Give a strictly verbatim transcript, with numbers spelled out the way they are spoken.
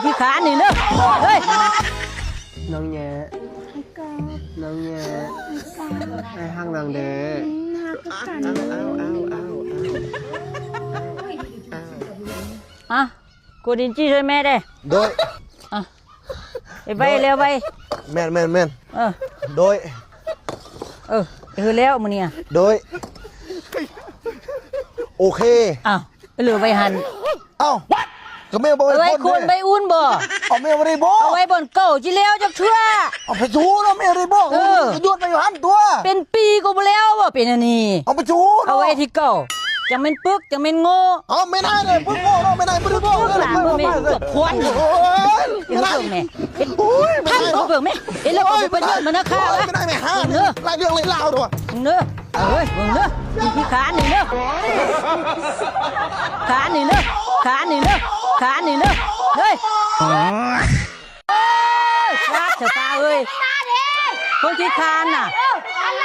ขี้ขานนี่เด้อ เฮ้ย น้องแย่ น้องแย่ ไอ้ฮักน้องเด้อ เอาเอาเอาเอาเอา อ่ะ กดอินจี้ช่วยแม่ได้ โดย อ่ะ ไปไปเร็วไป แม่นแม่นแม่น เออ โดย เออ เออ แล้วมื้อนี้อะ โดย โอเค อ้าว เหลือใบหัน เอ้า ก็แม่บอก เอาไว้ ให้ ค คน น แม่ ใบอุ่นบ่ เอาแม่บ่ได้บอก เอาไว้บ่อนเก่าจิแล้วจักเทื่อ เอาไปจูเนาะ แม่บ่ได้บอก เออ ยวนไปอยู่หั่นตัว เป็นปีก็บ่แล้วบ่เป็นอันนี้ เอาไปจูเนาะ เอาไว้ที่เก่า จังแม่นปึก จังแม่นโง่ เอาแม่นายเนี่ย ปึกโง่เนาะ แม่นายบ่ได้บอก ปึกหลังบ่แม่น เกือบควัน โอ้ย เดี๋ยวเบิ่งแม่ เป็น โอ้ย แม่นายเนาะ เบิ่งแม่ เห็นแล้วก็บ่เป็นเรื่องมันนะคะ โอ้ย แม่นายแม่ห้า เบิ่งเด้อ หลายเรื่องหลายราวด้วย เบิ่งเด้อ เอ้ย เบิ่งเด้อ มีขี้ขานนี่เด้อ ขานนี่เด้อ ขานนี่เด้อ ขานนี่เด้อ เฮ้ย เอ้ย รักเถอะตาเอ้ย คนขี้ขานน่ะ อะไร